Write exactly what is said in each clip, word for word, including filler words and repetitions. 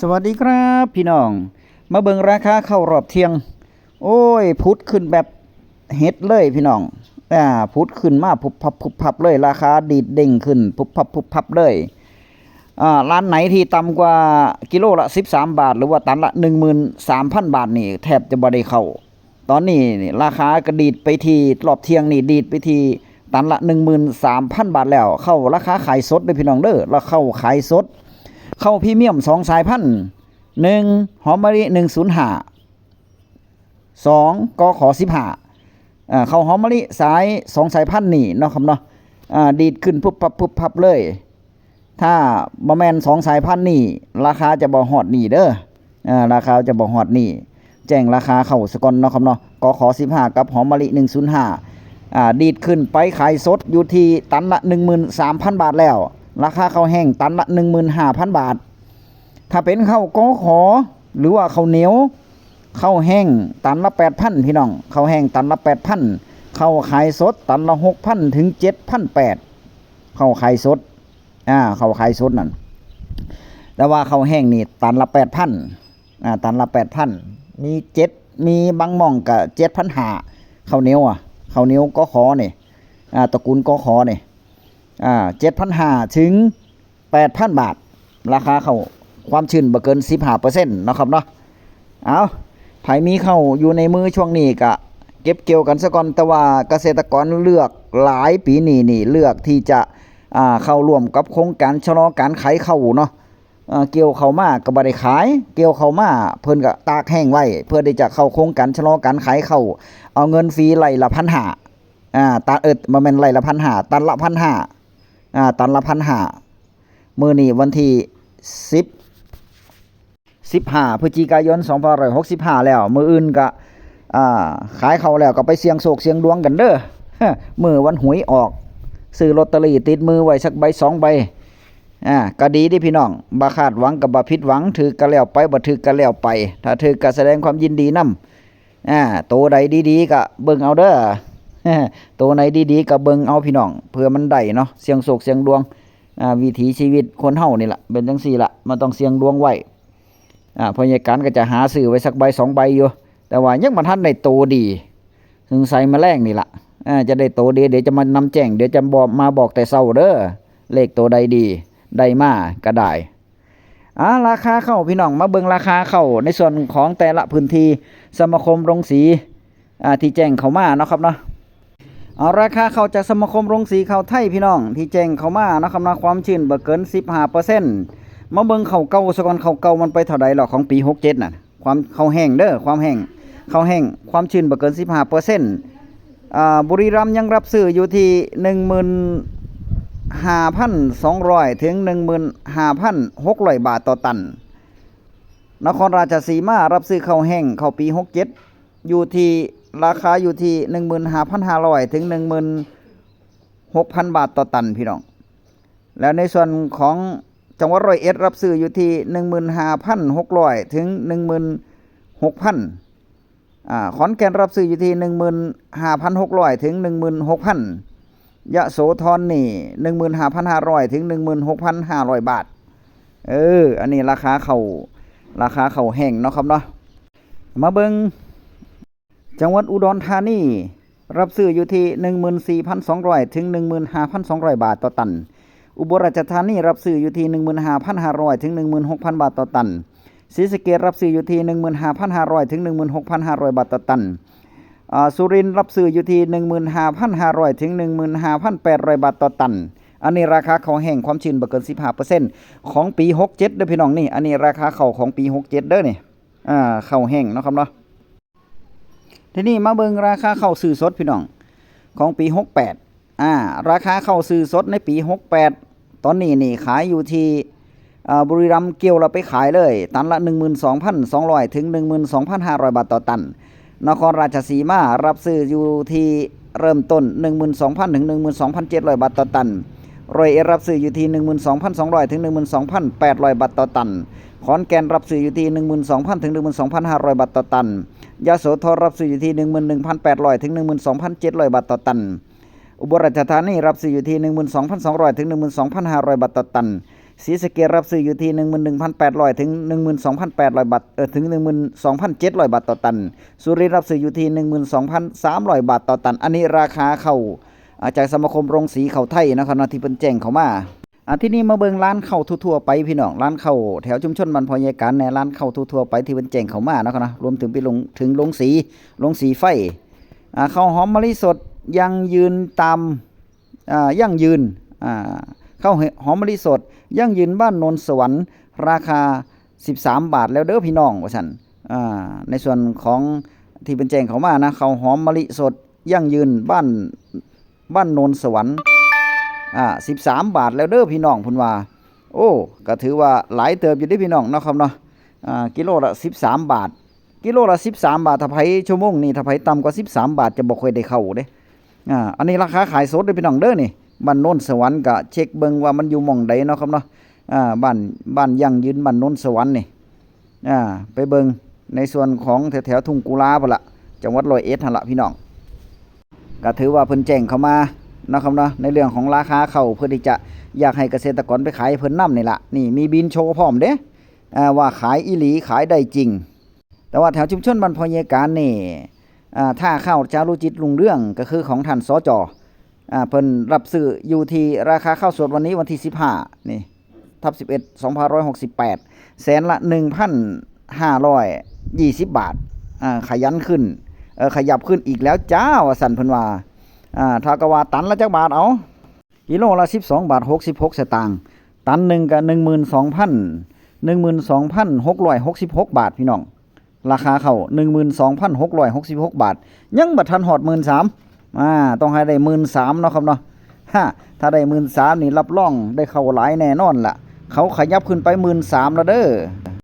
สวัสดีครับพี่น้อง มาเบิ่งราคาข้าวรอบเที่ยง โอ้ย พุดขึ้นแบบเห็ดเลยพี่น้อง อ่า พุดขึ้นมาพุบพับพุบพับเลย ราคาดีดเด้งขึ้นพุบพับพุบพับเลย อ่า ร้านไหนที่ต่ำกว่ากิโลละสิบสามบาท หรือว่าตันละหนึ่งหมื่นสามพันบาทนี่แทบจะบ่ได้เข้า ตอนนี้นี่ราคากระดีดไปที่รอบเที่ยงนี่ดีดไปที่ตันละหนึ่งหมื่นสามพันบาทแล้ว เข้าราคาขายสดเลยพี่น้องเด้อ แล้วเข้าขายสด เข้าพรีเมียมสองสายพันธุ์ หนึ่งหอมมะลิหนึ่งศูนย์ห้า สองกขสิบห้า อ่า เข้าหอมมะลิสายสองสายพันธุ์นี่เนาะครับเนาะ อ่า ดีดขึ้นปุ๊บปับปุ๊บปับเลย ถ้าบ่แม่นสองสายพันธุ์นี่ราคาจะบ่ฮอดนี่เด้อ อ่า ราคาจะบ่ฮอดนี่ แจ้งราคาเข้าสะก่อนเนาะครับเนาะ กขสิบห้า กับหอมมะลิหนึ่งศูนย์ห้า อ่า ดีดขึ้นไปขายสดอยู่ที่ตันละหนึ่งหมื่นสามพันบาทแล้ว ราคาข้าวแห้งตันละหนึ่งหมื่นห้าพันบาท ถ้าเป็นข้าวกข หรือว่าข้าวเหนียว ข้าวแห้งตันละแปดพันพี่น้อง ข้าวแห้งตันละแปดพัน ข้าวขายสดตันละหกพันถึงเจ็ดพันแปด ข้าวขายสด อ่า ข้าวขายสดนั่น แต่ว่าข้าวแห้งนี่ตันละแปดพัน อ่า ตันละแปดพัน มีเจ็ด มีบางหม่องก็เจ็ดพันห้า ข้าวเหนียวอ่ะ ข้าวเหนียวกขนี่ อ่า ตระกูลกขนี่ อ่า เจ็ดพันห้าถึงแปดพันบาท ราคาข้าวความชื้นบ่เกินสิบห้าเปอร์เซ็นต์เนาะครับเนาะ เอา ไผมีข้าวอยู่ในมือช่วงนี้ก็เก็บเกี่ยวกันซะก่อน แต่ว่าเกษตรกรเลือกหลายปีนี้นี่เลือกที่จะ อ่า เข้าร่วมกับโครงการชะลอการขายข้าวเนาะ เอ่อ เกี่ยวข้าวมาก็บ่ได้ขาย เกี่ยวข้าวมาเพิ่นก็ตากแห้งไว้ เพื่อที่จะเข้าโครงการชะลอการขายข้าว เอาเงินฟรีไร่ละพันห้า อ่า ตัน เอิ้น บ่แม่นไร่ละพันห้า ตันละพันห้า อ่า ตันละพันห้า มื้อนี้วันที่สิบ สิบห้า พฤศจิกายน สองพันห้าร้อยหกสิบห้า แล้ว มื้ออื่นก็ อ่า ขายข้าวแล้วก็ไปเสี่ยงโชคเสี่ยงดวงกันเด้อ มื้อวันหวยออก ซื้อลอตเตอรี่ติดมือไว้สักใบสองใบ อ่า ก็ดีเด้พี่น้อง บ่คาดหวังก็บ่ผิดหวัง ถืกก็แล้วไป บ่ถืกก็แล้วไป ถ้าถืกก็แสดงความยินดีนำ อ่า โตใดดีๆก็เบิ่งเอาเด้อ โตไหนดีๆก็เบิ่งเอาพี่น้อง เผื่อมันได้เนาะ เสี่ยงโชคเสี่ยงดวง อ่า วิถีชีวิตคนเฮานี่ล่ะ เป็นจั่งซี้ล่ะ มันต้องเสี่ยงดวงไว้ อ่า พ่อใหญ่กันก็จะหาซื้อไว้สักใบสองใบอยู่ แต่ว่ายังบ่ทันได้โตดี สงสัยมื้อแลงนี่ล่ะ อ่า จะได้โตดี เดี๋ยวจะมานำแจ้ง เดี๋ยวจะบอก มาบอกแต่เช้าเด้อ เลขโตใดดี ได้มาก็ได้ อ่า ราคาข้าวพี่น้อง มาเบิ่งราคาข้าวในส่วนของแต่ละพื้นที่ สมาคมโรงสี อ่า ที่แจ้งเข้ามาเนาะครับเนาะ เอาราคาข้าวจากสมาคมโรงสีข้าวไทยพี่น้อง ที่แจ้งเข้ามาเนาะครับเนาะ ความชื้นบ่เกินสิบห้าเปอร์เซ็นต์ มาเบิ่งข้าวเก่าซะก่อน ข้าวเก่ามันไปเท่าใดแล้วของปีหกเจ็ดน่ะ ความ ข้าวแห้งเด้อ ความแห้ง ข้าวแห้ง ความชื้นบ่เกินสิบห้าเปอร์เซ็นต์ อ่า บุรีรัมย์ยังรับซื้ออยู่ที่ หนึ่งหมื่นห้าพันสองร้อย ถึง หนึ่งหมื่นห้าพันหกร้อยบาทต่อตัน นครราชสีมารับซื้อข้าวแห้งข้าวปีหกเจ็ด อยู่ที่ ราคาอยู่ที่ หนึ่งหมื่นห้าพันห้าร้อย ถึง หนึ่งหมื่นหกพันบาทต่อตันพี่น้อง แล้วในส่วนของจังหวัดร้อยเอ็ดรับซื้ออยู่ที่ หนึ่งหมื่นห้าพันหกร้อย ถึง หนึ่งหมื่นหกพัน อ่า ขอนแก่นรับซื้ออยู่ที่ หนึ่งหมื่นห้าพันหกร้อย ถึง หนึ่งหมื่นหกพัน ยโสธรนี่ หนึ่งหมื่นห้าพันห้าร้อย ถึง หนึ่งหมื่นหกพันห้าร้อยบาท เออ อันนี้ราคาข้าว ราคาข้าวแห้งเนาะครับเนาะ มาเบิ่ง จังหวัดอุดรธานี รับซื้ออยู่ที่ หนึ่งหมื่นสี่พันสองร้อย ถึง หนึ่งหมื่นห้าพันสองร้อยบาทต่อตัน อุบลราชธานีรับซื้ออยู่ที่ หนึ่งหมื่นห้าพันห้าร้อย ถึง หนึ่งหมื่นหกพันบาทต่อตัน ศรีสะเกษรับซื้ออยู่ที่ หนึ่งหมื่นห้าพันห้าร้อย ถึง หนึ่งหมื่นหกพันห้าร้อยบาทต่อตัน อ่า สุรินทร์รับซื้ออยู่ที่ หนึ่งหมื่นห้าพันห้าร้อย ถึง หนึ่งหมื่นห้าพันแปดร้อยบาทต่อตัน อันนี้ราคาข้าวแห้งความชื้นบ่เกินสิบห้าเปอร์เซ็นต์ ของปีหกเจ็ดเด้อพี่น้องนี่ อันนี้ราคาข้าวของปีหกเจ็ดเด้อนี่ อ่า ข้าวแห้งเนาะครับเนาะ ทีนี้มาเบิ่งราคาข้าวซื้อสดพี่น้อง ของปีหกแปด อ่า ราคาข้าวซื้อสดในปีหกแปด ตอนนี้นี่ขายอยู่ที่ อ่า บุรีรัมย์เกี่ยวแล้วไปขายเลย ตันละ หนึ่งหมื่นสองพันสองร้อย ถึง หนึ่งหมื่นสองพันห้าร้อยบาทต่อตัน นครราชสีมารับซื้ออยู่ที่เริ่มต้น หนึ่งหมื่นสองพัน ถึง หนึ่งหมื่นสองพันเจ็ดร้อยบาทต่อตัน ร้อยเอ็ดรับซื้ออยู่ที่ หนึ่งหมื่นสองพันสองร้อย ถึง หนึ่งหมื่นสองพันแปดร้อยบาทต่อตัน ขอนแก่นรับซื้ออยู่ที่ หนึ่งหมื่นสองพัน ถึง หนึ่งหมื่นสองพันห้าร้อยบาทต่อตัน ยโสธรรับซื้ออยู่ที่ หนึ่งหมื่นหนึ่งพันแปดร้อย ถึง หนึ่งหมื่นสองพันเจ็ดร้อยบาทต่อตัน อุบลราชธานีรับซื้ออยู่ที่ หนึ่งหมื่นสองพันสองร้อย ถึง หนึ่งหมื่นสองพันห้าร้อยบาทต่อตัน ศรีสะเกษรับซื้ออยู่ที่ หนึ่งหมื่นหนึ่งพันแปดร้อย ถึง หนึ่งหมื่นสองพันแปดร้อย บาท เอ่อ ถึง หนึ่งหมื่นสองพันเจ็ดร้อย บาทต่อตัน สุรินทร์รับซื้ออยู่ที่ หนึ่งหมื่นสองพันสามร้อย บาทต่อตัน อันนี้ราคาข้าว อ่า จากสมาคมโรงสีข้าวไทยนะครับเนาะ ที่เพิ่นแจ้งเข้ามา อ่า ทีนี้มาเบิ่งร้านข้าวทั่วๆไปพี่น้อง ร้านข้าวแถวชุมชนบ้านพ่อใหญ่การแหน่ ร้านข้าวทั่วๆไปที่เพิ่นแจ้งเข้ามานะครับเนาะ รวมถึงไปลง ถึงโรงสี โรงสีไฟ อ่า ข้าวหอมมะลิสด ยั่งยืนตาม อ่า ยั่งยืน อ่า ข้าวหอมมะลิสด ยั่งยืนบ้านโนนสวรรค์ ราคา สิบสาม บาทแล้วเด้อพี่น้อง ว่าซั่น อ่า ในส่วนของที่เพิ่นแจ้งเข้ามานะ ข้าวหอมมะลิสด ยั่งยืนบ้าน บ้านโนนสวรรค์ อ่า สิบสาม บาทแล้วเด้อพี่น้อง เพิ่นว่า โอ้ ก็ถือว่าหลายเติบอยู่เด้อพี่น้องเนาะครับเนาะ อ่า กิโลละ สิบสาม บาท กิโลละ สิบสาม บาท ถ้าไผชั่วโมงนี้ ถ้าไผต่ำกว่า สิบสาม บาท จะบ่ค่อยได้เข้าเด้ อ่า อันนี้ราคาขายสดเด้อพี่น้องเด้อนี่ บ้านโนนสวรรค์ก็เช็คเบิ่งว่ามันอยู่หม่องใดเนาะครับเนาะ อ่า บ้าน บ้านยั่งยืน บ้านโนนสวรรค์นี่ อ่า ไปเบิ่งในส่วนของแถวๆทุ่งกุลาพุ้นละ จังหวัดร้อยเอ็ดหั่นละพี่น้อง ก็ถือว่าเพิ่นแจ้งเข้ามาเนาะครับเนาะ ในเรื่องของราคาข้าว เพื่อที่จะอยากให้เกษตรกรไปขายเพิ่นนำนี่ละ นี่มีบินโชว์พร้อมเด้ อ่า ว่าขายอีหลี ขายได้จริง แต่ว่าแถวชุมชนบ้านพ่อใหญ่การนี่ อ่า ท่าข้าวจารุจิตรุ่งเรือง ก็คือของท่าน สจ อ่า เพิ่นรับซื้ออยู่ที่ราคาข้าวสดวันนี้วันที่ สิบห้า นี่ ทับ สิบเอ็ด สองพันห้าร้อยหกสิบแปด แสนละ หนึ่งพันห้าร้อยยี่สิบ บาท อ่า ขยันขึ้น เอ่อ ขยับขึ้นอีกแล้วจ้า ว่าซั่นเพิ่นว่า อ่า ถ้าก็ว่าตันละจักบาทเอา กิโลละ สิบสอง บาท หกสิบหก สตางค์ ตันหนึ่งก็ หนึ่งหมื่นสองพัน หนึ่งหมื่นสองพันหกร้อยหกสิบหก บาทพี่น้อง ราคาข้าว หนึ่งหมื่นสองพันหกร้อยหกสิบหก บาท ยังบ่ทันฮอด หมื่นสาม อ่า ต้องให้ได้ หมื่นสาม เนาะครับเนาะ ฮะ ถ้าได้ หมื่นสาม นี่รับรองได้ข้าวหลายแน่นอนล่ะ เขาขยับขึ้นไป หมื่นสาม แล้วเด้อ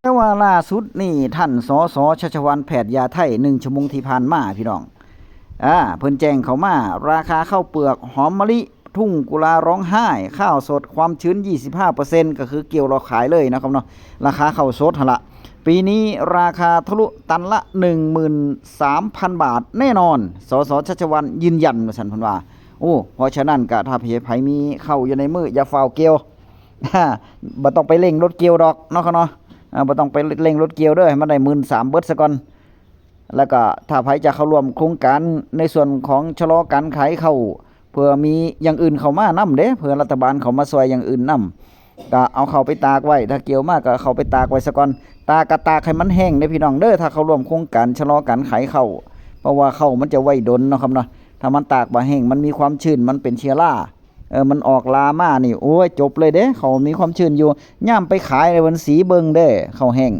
แต่ว่าล่าสุดนี่ท่าน สส ชัชวาล แพทยาไทย หนึ่งชั่วโมงที่ผ่านมาพี่น้อง อ่า เพิ่นแจ้งเข้ามา ราคาข้าวเปลือกหอมมะลิ ทุ่งกุลาร้องไห้ ข้าวสดความชื้น ยี่สิบห้าเปอร์เซ็นต์ ก็คือเกี่ยวแล้วขายเลยนะครับเนาะ ราคาข้าวสดหั่นละ ปีนี้ราคาทะลุตันละ หนึ่งหมื่นสามพัน บาทแน่นอน สส ชัชวาลยืนยัน ว่าซั่นเพิ่นว่า โอ้ เพราะฉะนั้นก็ถ้าไผมีข้าวอยู่ในมืออย่าฟ้าวเกี่ยว บ่ต้องไปเร่งรถเกี่ยวดอกเนาะครับเนาะ อ่า บ่ต้องไปเร่งรถเกี่ยวเด้อ ให้มันได้ หมื่นสาม เบิดซะก่อน แล้วก็ถ้าไผจะเข้าร่วมโครงการในส่วนของชะลอการขายข้าว เพื่อมีอย่างอื่นเข้ามานำเด้ เพื่อรัฐบาลเข้ามาช่วยอย่างอื่นนำ ก็เอาเข้าไปตากไว้ ถ้าเกี่ยวมาก็เข้าไปตากไว้ซะก่อน ตากก็ตากให้มันแห้งเด้อพี่น้องเด้อ ถ้าเข้าร่วมโครงการชะลอการขายข้าว เพราะว่าข้าวมันจะไว้ดนเนาะครับเนาะ ถ้ามันตากบ่แห้ง มันมีความชื้น มันเป็นเชื้อรา เออ มันออกลามานี่ โอ้ย จบเลยเด้ ข้าวมีความชื้นอยู่ ยามไปขายเลย มันสีเบิ่งเด้ ข้าวแห้ง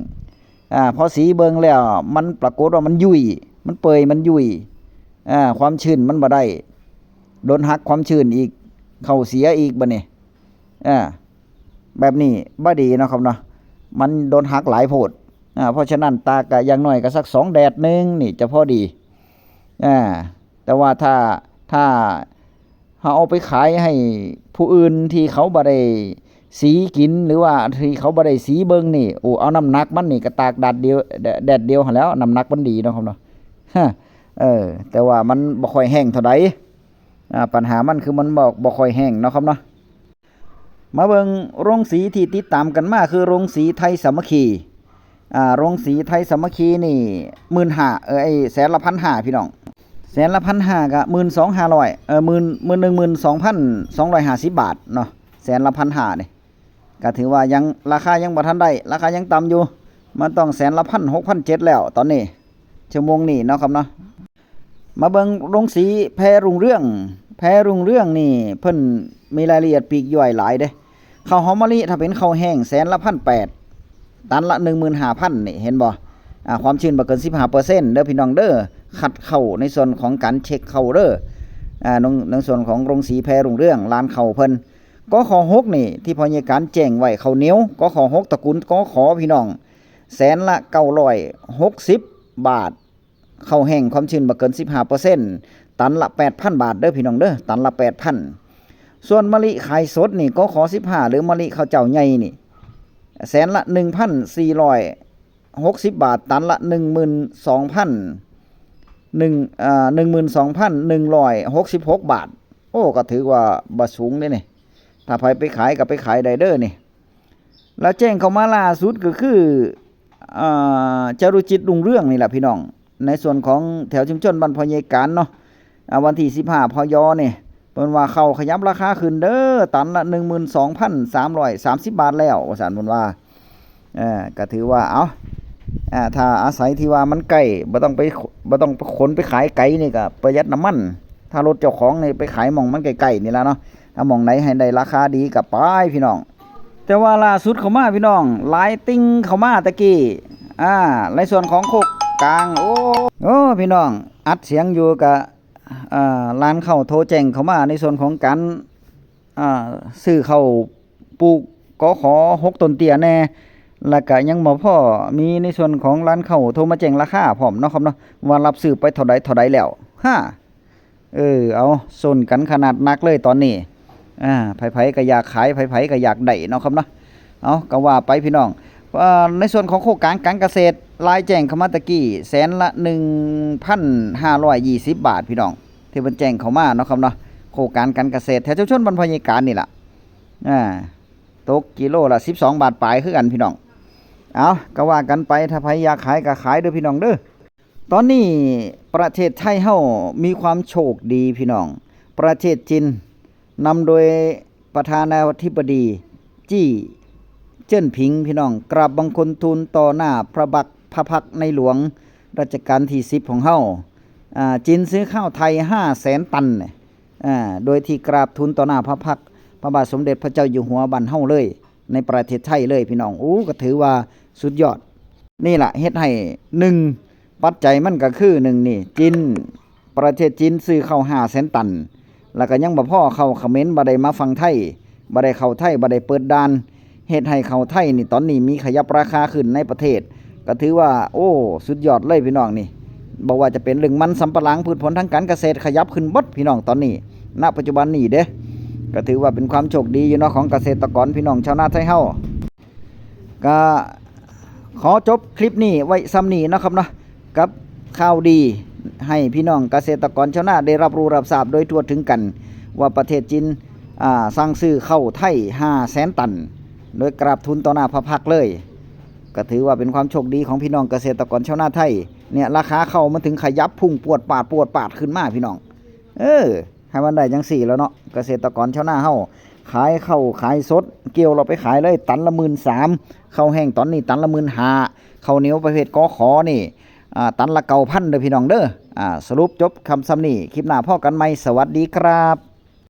อ่า พอสีเบิ่งแล้ว มันปรากฏว่ามันยุ่ย มันเปื่อย มันยุ่ย อ่า ความชื้นมันบ่ได้ โดนหักความชื้นอีก ข้าวเสียอีกบัดนี้ อ่า แบบนี้บ่ดีเนาะครับเนาะ มันโดนหักหลายโพด อ่า เพราะฉะนั้นตากก็อย่างน้อยก็สักสองแดดหนึ่งนี่จะพอดี อ่า แต่ว่าถ้า ถ้า เฮาเอาไปขายให้ผู้อื่นที่เขาบ่ได้สีกิน หรือว่าที่เขาบ่ได้สีเบิ่งนี่ โอ้ เอาน้ำหนักมันนี่ก็ตากแดดเดียว แดดเดียวหั้นแหล้ว น้ำหนักมันดีเนาะครับเนาะ ฮะ เออ แต่ว่ามันบ่ค่อยแห้งเท่าใด อ่า ปัญหามันคือมันบ่ บ่ค่อยแห้งเนาะครับเนาะ มาเบิ่งโรงสีที่ติดตามกันมาคือโรงสีไทยสามัคคี อ่า โรงสีไทยสามัคคีนี่ หมื่นห้า เออ ไอ้แสนละ พันห้า พี่น้อง แสนละ พันห้า ก็ หมื่นสองห้าร้อย เออ หมื่น หมื่น หนึ่งหมื่นสองพันสองร้อยห้าสิบ บาทเนาะ แสนละ พันห้า นี่ ก็ถือว่ายัง ราคายังบ่ทันได้ ราคายังต่ำอยู่ มันต้องแสนละ พันหก พันเจ็ด แล้วตอนนี้ ชั่วโมงนี้เนาะครับเนาะ มาเบิ่งโรงสีแพรุ่งเรือง แพรุ่งเรืองนี่เพิ่นมีรายละเอียดปลีกย่อยหลายเด้ ข้าวหอมมะลิถ้าเป็นข้าวแห้งแสนละ พันแปด ตันละ หนึ่งหมื่นห้าพัน นี่ เห็นบ่ อ่า ความชื้นบ่เกิน สิบห้าเปอร์เซ็นต์ เด้อพี่น้องเด้อ คัดข้าวในส่วนของการเช็คข้าวเด้อ อ่า ใน ในส่วนของโรงสีแพรุ่งเรือง ร้านข้าวเพิ่น กข หก นี่ ที่พ่อใหญ่การแจ้งไว้ ข้าวเหนียว กข หก ตระกูล กข พี่น้อง แสนละ เก้าร้อยหกสิบ บาท ข้าวแห้งความชื้นบ่เกิน สิบห้าเปอร์เซ็นต์ ตันละ แปดพัน บาทเด้อพี่น้องเด้อ ตันละ แปดพัน ส่วนมะลิขายสดนี่ กข สิบห้า หรือมะลิข้าวเจ้าใหญ่นี่ แสนละ หนึ่งพันสี่ร้อยหกสิบ บาท ตันละ หนึ่งหมื่นสองพัน หนึ่ง เอ่อ หนึ่งหมื่นสองพันหนึ่งร้อยหกสิบหก บาท โอ้ ก็ถือว่าบ่สูงเด้นี่ ถ้าไผไปขายก็ไปขายได้เด้อนี่ แล้วแจ้งเข้ามาล่าสุดก็คืออ่าจารุจิตรุ่งเรืองนี่แหละพี่น้อง ในส่วนของแถวชุมชนบ้านพ่อใหญ่การเนาะ อ่าวันที่สิบห้า พย นี่เพิ่นว่าข้าวขยับราคาขึ้นเด้อ ตันละ หนึ่งหมื่นสองพันสามร้อยสามสิบ บาทแล้ว ว่าซั่นเพิ่นว่า เออก็ถือว่า เอาอ่าถ้าอาศัยที่ว่ามันใกล้ บ่ต้องไป บ่ต้องขนไปขายไกลนี่ก็ประหยัดน้ำมัน ถ้ารถเจ้าของนี่ไปขายหม่องมันใกล้ๆนี่ล่ะเนาะ ถ้าหม่องไหนให้ได้ราคาดีก็ไปพี่น้อง แต่ว่าล่าสุดเข้ามาพี่น้อง หลายติ่งเข้ามาตะกี้ อ่า ในส่วนของโคกกลาง โอ้ โอ้ พี่น้อง อัดเสียงอยู่กะ อ่า ร้านข้าวโทรแจ้งเข้ามาในส่วนของการ อ่า ซื้อข้าวปลูก กข หก ต้นเตี้ยแน่ แล้วกะยังบ่พอ มีในส่วนของร้านข้าวโทรมาแจ้งราคาพร้อมเนาะครับเนาะ ว่ารับซื้อไปเท่าใดเท่าใดแล้ว ฮะ เออ เอา ซนกันขนาดนักเลยตอนนี้ อ่า ไผๆก็อยากขาย ไผๆก็อยากได้เนาะครับเนาะ เอา ก็ว่าไปพี่น้อง เอ่อ ในส่วนของโครงการการเกษตร รายแจ้งเข้ามาตะกี้ แสนละ หนึ่งพันห้าร้อยยี่สิบ บาทพี่น้อง ที่เพิ่นแจ้งเข้ามาเนาะครับเนาะ โครงการการเกษตรแถวชุมชนบ้านพ่อใหญ่การนี่ล่ะ อ่า ตกกิโลละ สิบสอง บาทปลายคือกันพี่น้อง เอา ก็ว่ากันไป ถ้าไผอยากขายก็ขายเด้อพี่น้องเด้อ ตอนนี้ประเทศไทยเฮามีความโชคดีพี่น้อง ประเทศจีนนำโดยประธานาธิบดี จี้เจิ้นผิงพี่น้อง กราบบังคมทูลต่อหน้าพระบัก พระพักตร์ในหลวงรัชกาลที่ สิบ ของเฮา อ่า จีนซื้อข้าวไทย ห้าแสน ตัน อ่า โดยที่กราบทูลต่อหน้าพระพักตร์ พระบาทสมเด็จพระเจ้าอยู่หัวบ้านเฮาเลย ในประเทศไทยเลยพี่น้อง โอ้ ก็ถือว่าสุดยอด นี่ล่ะเฮ็ดให้ หนึ่ง ปัจจัยมันก็คือ หนึ่ง นี่ จีน ประเทศจีนซื้อข้าว ห้าแสน ตัน แล้วก็ยังบ่พอ ข้าวเขมรบ่ได้มาฝั่งไทย บ่ได้เข้าไทย บ่ได้เปิดด่าน เฮ็ดให้ข้าวไทยนี่ตอนนี้มีขยับราคาขึ้นในประเทศ ก็ถือว่า โอ้ สุดยอดเลยพี่น้องนี่ บ่ว่าจะเป็นเรื่องมันสำปะหลัง พืชผลทางการเกษตรขยับขึ้นเบิดพี่น้องตอนนี้ ณ ปัจจุบันนี้เด้ ก็ถือว่าเป็นความโชคดีอยู่เนาะของเกษตรกรพี่น้องชาวนาไทยเฮา ก็ขอจบคลิปนี้ไว้ส่ำนี้เนาะครับเนาะ กับข่าวดีให้พี่น้องเกษตรกรชาวนาได้รับรู้รับทราบโดยทั่วถึงกัน ว่าประเทศจีน อ่า สั่งซื้อข้าวไทย ห้าแสน ตัน โดยกราบทูลต่อหน้าพระพักตร์เลย ก็ถือว่าเป็นความโชคดีของพี่น้องเกษตรกรชาวนาไทย เนี่ย ราคาข้าวมันถึงขยับพุ่งปวดปาดปวดปาดขึ้นมาพี่น้อง เออ ให้มันได้จังซี่แล้วเนาะ เกษตรกรชาวนาเฮา ขายข้าวขายสด เกี่ยวแล้วไปขายเลย ตันละ หมื่นสาม ข้าวแห้งตอนนี้ตันละ หมื่นห้า ข้าวเหนียวประเภท กข นี่ อ่า ตันละ เก้าพัน เด้อพี่น้องเด้อ อ่า สรุปจบคำส่ำนี้ คลิปหน้าพ้อกันใหม่ สวัสดีครับ